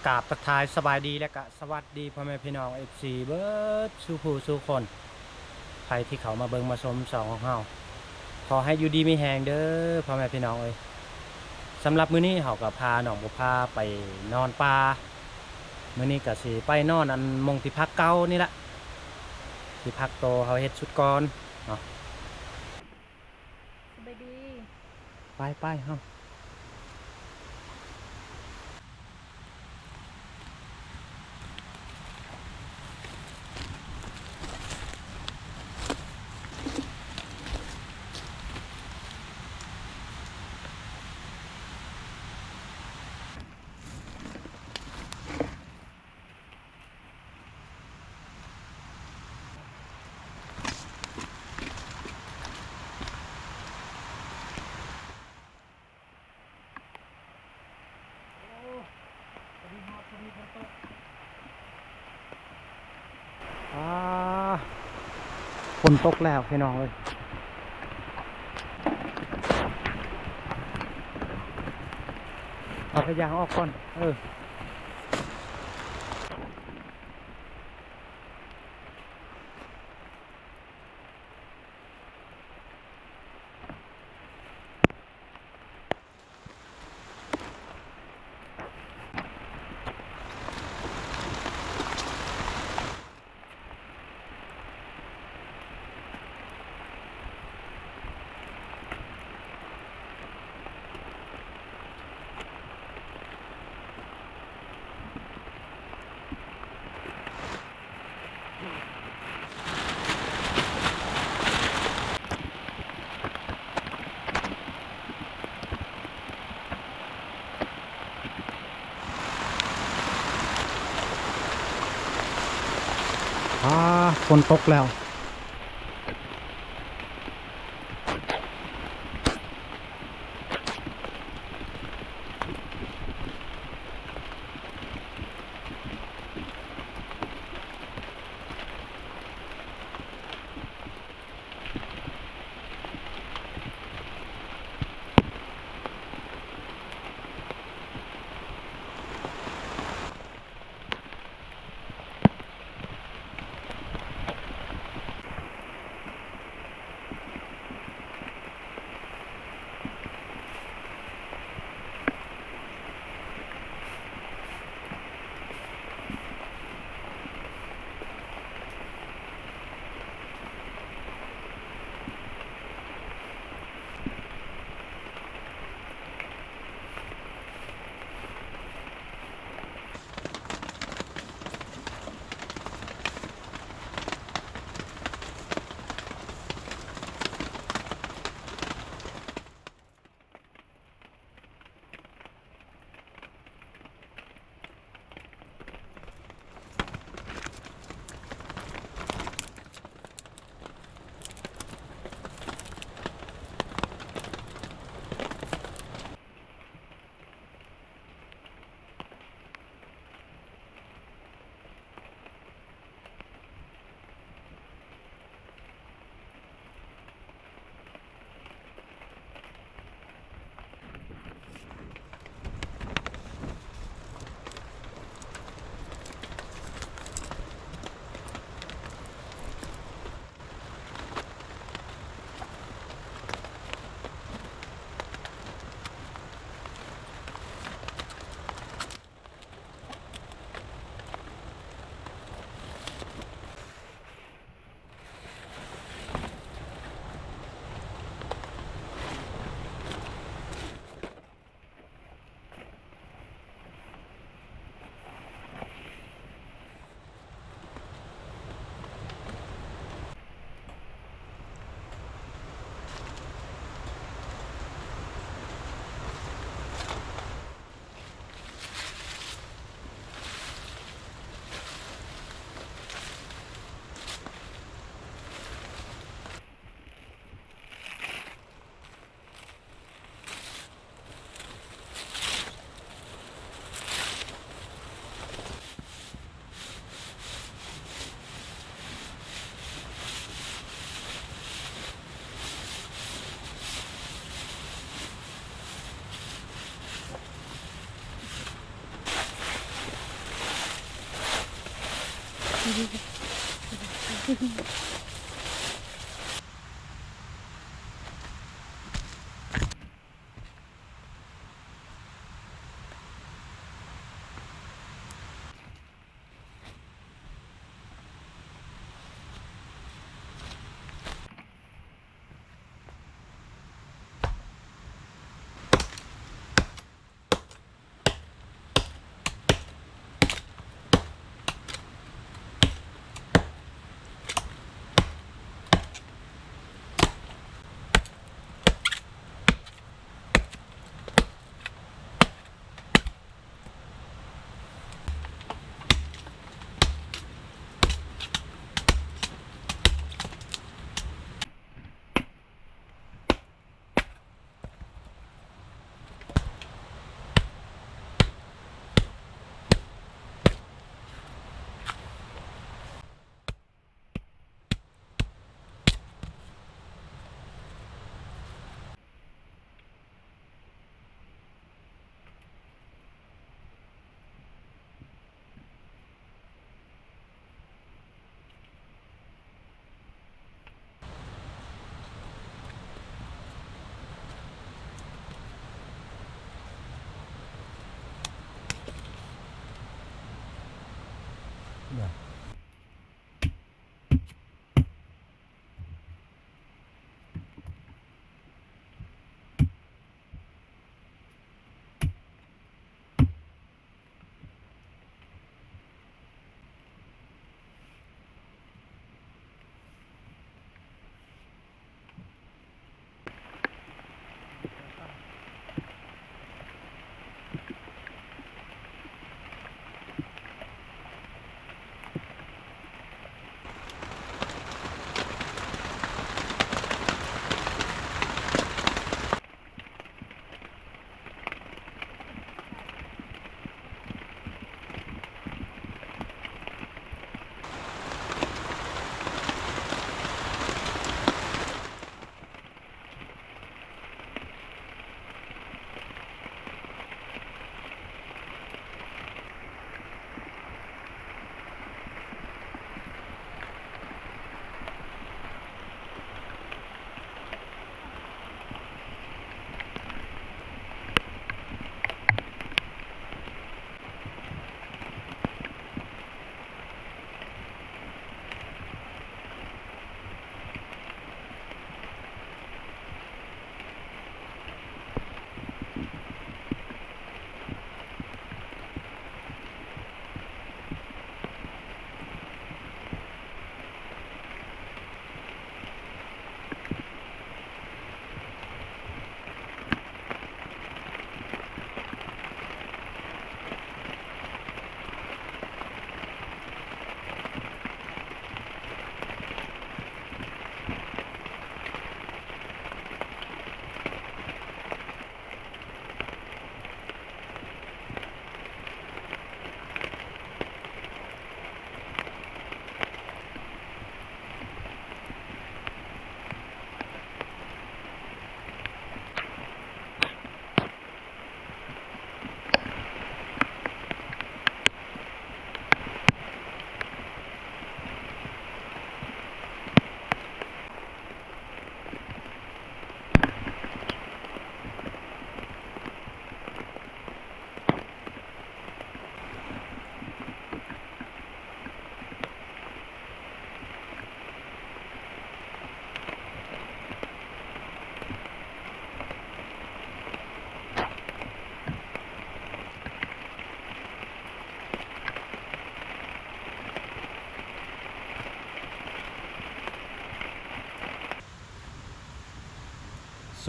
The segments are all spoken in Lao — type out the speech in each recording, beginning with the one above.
ກາບທັກທາຍສະບາຍດີ ແລະກະສະຫວັດດີພໍ່ແມ່ພີ່ນ້ອງ ເອັຟຊີ ເບິດສູ່ຜູ້ສູ່ຄົນ ໃຜທີ່ເຂົ້າມາເບິ່ງມາຊົມຊ່ອງຂອງເຮົາ ຂໍໃຫ້ຢູ່ດີມີແຮງເດີພໍ່ແມ່ພີ່ນ້ອງເອີຍ. ສຳລັບມື້ນີ້ເຮົາກໍພານ້ອງບຸບພາໄປນອນປ່າ ມື້ນີ້ກໍຊິໄປນອນອັນໝ່ອງທີ່ພັກເກົ່ານີ້ລະ ທີ່ພັກໂຕເຮົາເຮັດຊຸດກ່ອນເນາະ. ສະບາຍດີ ໄປໆ ເຮົາ ອາ ຝົນຕົກແລ້ວພີ່ນ້ອງເອີຍ ເອົາພະຍາງອອກກ່ອນ ເອີ. ອາ ຝົນຕົກແລ້ວ. ອ ຊ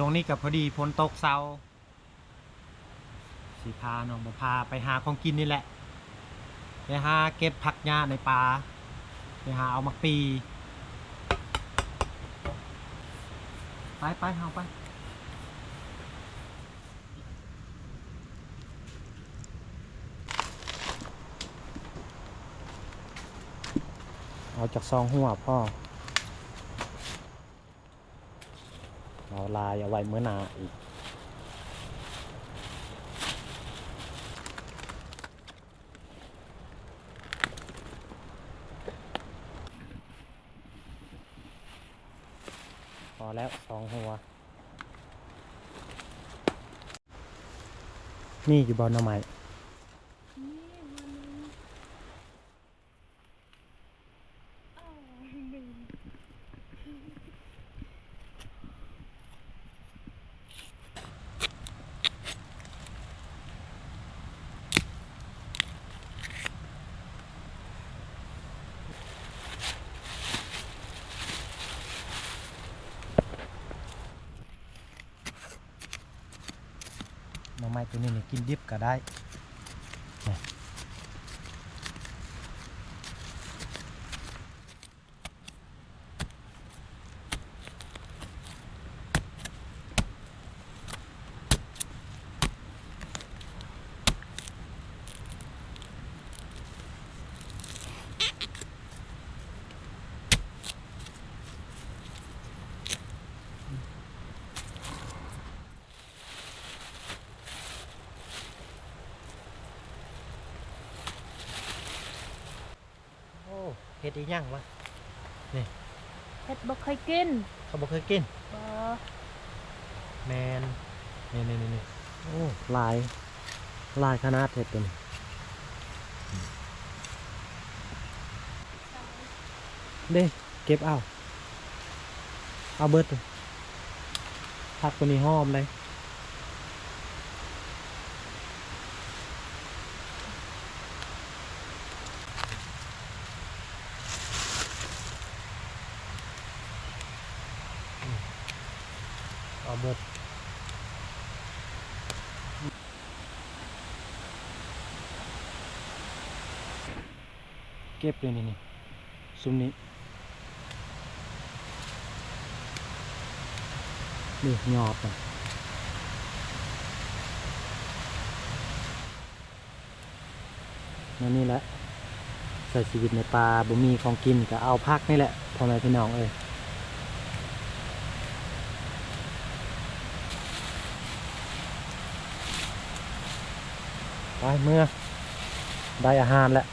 ່ວງນີ້ກໍພໍດີຝົນຕົກເຊົາ ຊິພານ້ອງບຸນພາໄປຫາຂອງກິນນີ້ແຫຼະ ໄປຫາເກັບຜັກຫຍ້າໃນປ່າ ໄປຫາເອົາໝາກປີ່ ໄປໆ ເຮົາໄປ ເອົາຈັກສອງຫົວພໍ. ເອົາຫຼາຍເອົາໄວ້ມື້ໜ້າອີກ. ແລ້ວສອງຫົວ ມີຢູ່ບໍ່ໜໍ່ໄມ້? ມີຫົວໜຶ່ງ. ໜໍ່ໄມ້ຕົວນີ້ນີ້ກິນດິບກໍໄດ້. ໂອ້ ເຫັດອີ່ຫຍັງວະນີ້? ເຫັດບໍ່ເຄີຍກິນ. ເຂົາບໍ່ເຄີຍກິນ? ບໍ່. ແມ່ນ. ນີ້ໆໆໆ ໂອ້ ຫຼາຍ ຫຼາຍຂະໜາດເຫັດຕົວນີ້. ເດ້ ເກັບເອົາ ເອົາເບິດ. ຜັກຕົວນີ້ຫອມເດ້. ເອົາເບິດ. ເກັບເລີຍນີ້ ນີ້ ຊຸມນີ້ ນີ້ຍອດນະ. ແນວນີ້ແຫຼະ ໃຊ້ຊີວິດໃນປ່າ ບໍ່ມີຂອງກິນກໍເອົາຜັກນີ້ແຫຼະ ພໍ່ແມ່ພີ່ນ້ອງເອີຍ. ໄປເມືອ ໄດ້ອາຫານແລ້ວ.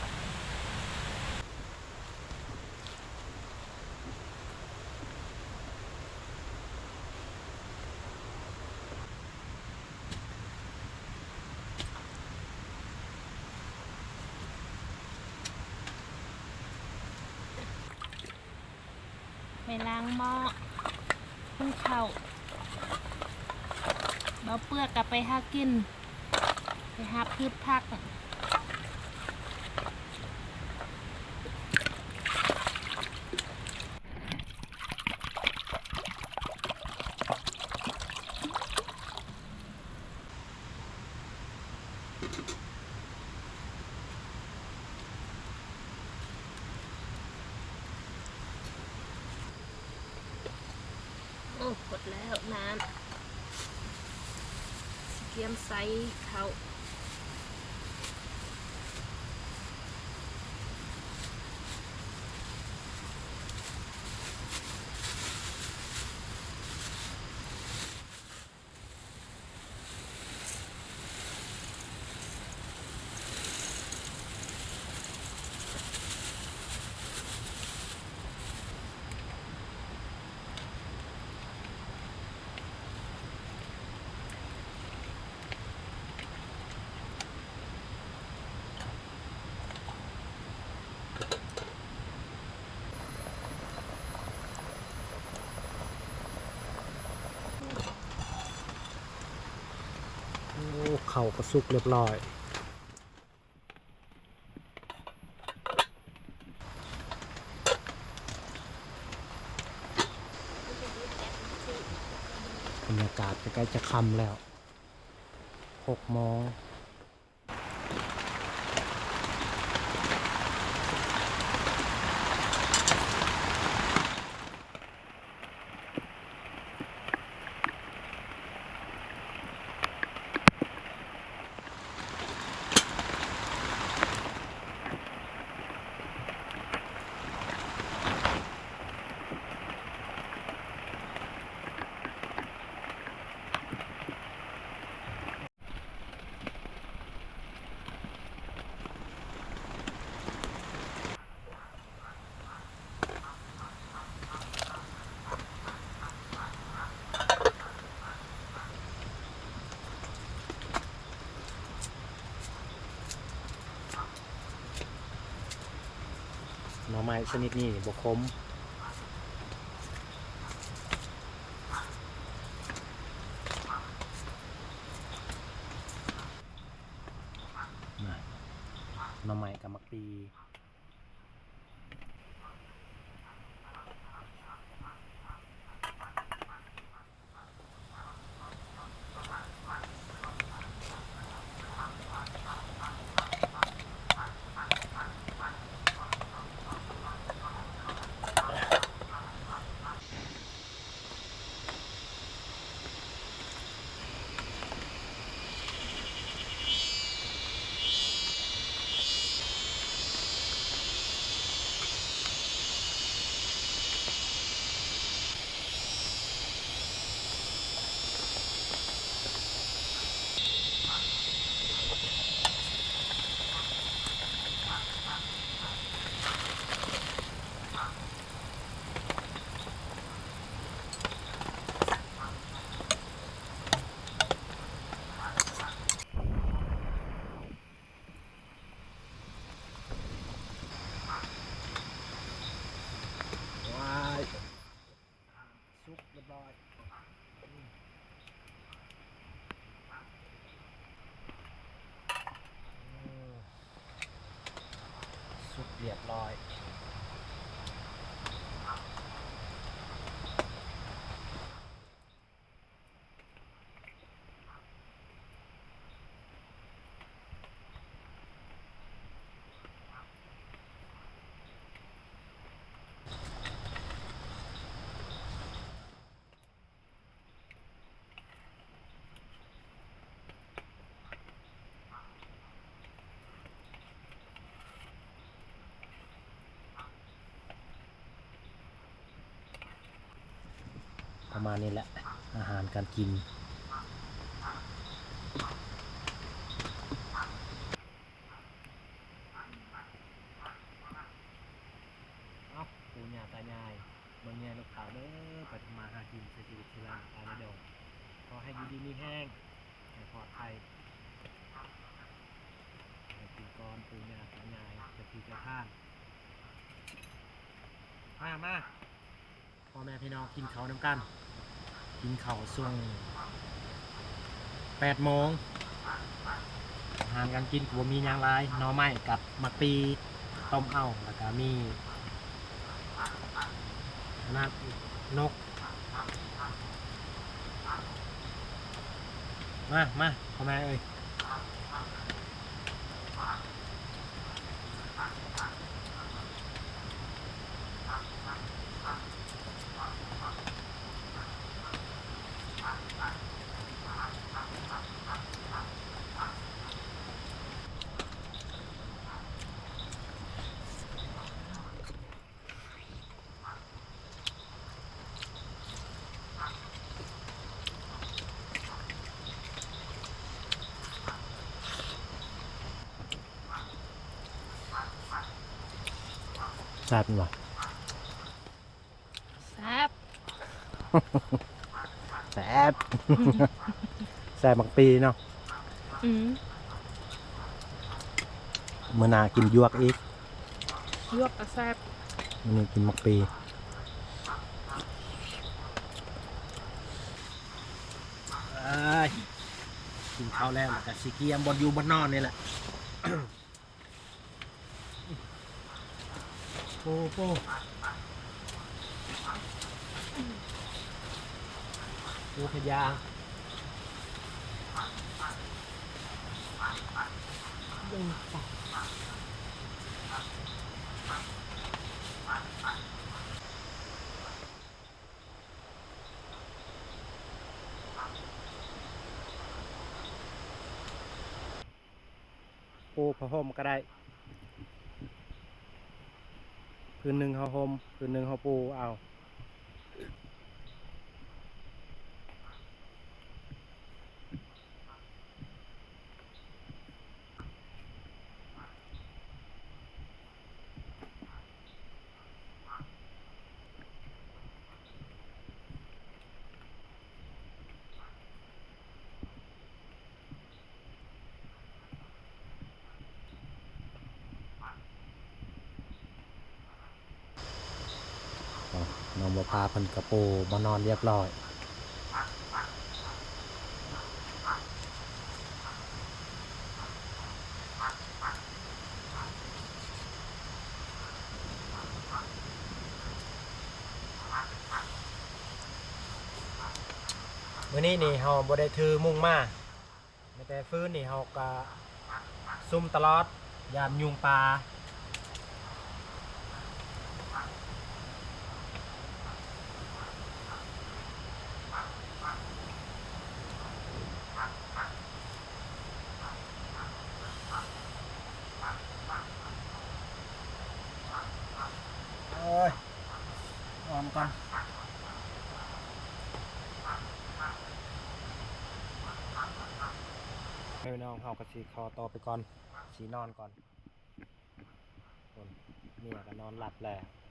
ໄປລ້າງໝໍ້ ຫຸງເຂົ້າ ບໍ່ເປືອກກໍໄປຫາກິນ ໄປຫາພືດຜັກ. ໂອ້ ໝົດແລ້ວນ້ຳ ຊິກຽມໃສ່ເຂົ້າ. ໂອ້ ເຂົ້າກໍສຸກຮຽບຮ້ອຍ. ບັນຍາກາດໃກ້ໆຈະຄ່ຳແລ້ວ ຫົກໂມງ. ໂ ໄມ້ຊະນິດນີ້ບໍ່ຂົມ. ໜໍ່ໄມ້ກັບໝາກປີ. ວ້າຍ ສຸກຮຽບຮ້ອຍ. ອືມ ອືມ ສຸກຮຽບຮ້ອຍ. ປະມານນີ້ແຫຼະ ອາຫານການກິນ. ເອົາ ປູ່ຍ່າຕາຍາຍ ເບິ່ງແຍງລູກເຕົ້າເດີ ໄປທຳມາຫາກິນໃຊ້ຊີວິດຊີວິດວັນພາຍໃນດົງ. ຂໍໃຫ້ຢູ່ດີມີແຮງ ໃຫ້ປອດໄພ ໃຫ້ກິນກ່ອນປູ່ຍ່າຕາຍາຍ ເຈົ້າທີ່ເຈົ້າທາງ. ມາ ມາ ພໍ່ແມ່ພີ່ນ້ອງກິນເຂົ້ານຳກັນ. ກິນເຂົ້າຊ່ວງແປດໂມງ ອາຫານການກິນກໍບໍ່ມີຫຍັງຫຼາຍ ໜໍ່ໄມ້ກັບໝາກປີຕົ້ມເອົາ ແລ້ວກະມີອັນນັ້ນ ນົກ. ມາ ມາ ພໍ່ແມ່ເອີຍ. ແຊບບໍ່? ແຊບ ແຊບ ແຊບໝາກປີເນາະ. ອືມ ມື້ໜ້າກິນຢວກອີກ. ຢວກກໍແຊບ. ມື້ນີ້ກິນໝາກປີ. ເອີຍ ກິນເຂົ້າແລ້ວ ແລ້ວກໍຊິກຽມບ່ອນຢູ່ບ່ອນນອນນີ້ແຫຼະ. ໂອ້ ໂອ້ ໂອ້ ພະຍາ. ປູພະຫົ່ມກໍໄດ້ ພື້ນໜຶ່ງເຮົາຫົ່ມ ພື້ນໜຶ່ງເຮົາປູເອົາ. ອ ບໍ່ພາເພິ່ນກະປູບ່ອນນອນລຽບລ້ອຍ. ມື້ນີ້ນີ້ເຮົາບໍ່ໄດ້ຖືມຸ້ງມາ ແຕ່ຟືນນີ້ເຮົາກະສຸມຕະຫຼອດ ຢ້ານຍຸງປ່າ. ໂອ້ຍ ນອນກ່ອນ ພີ່ນ້ອງ ເຮົາກະຊິຂໍຕົວໄປກ່ອນ ຊິນອນກ່ອນ. ເມຍກະນອນຫຼັບແລ້ວ.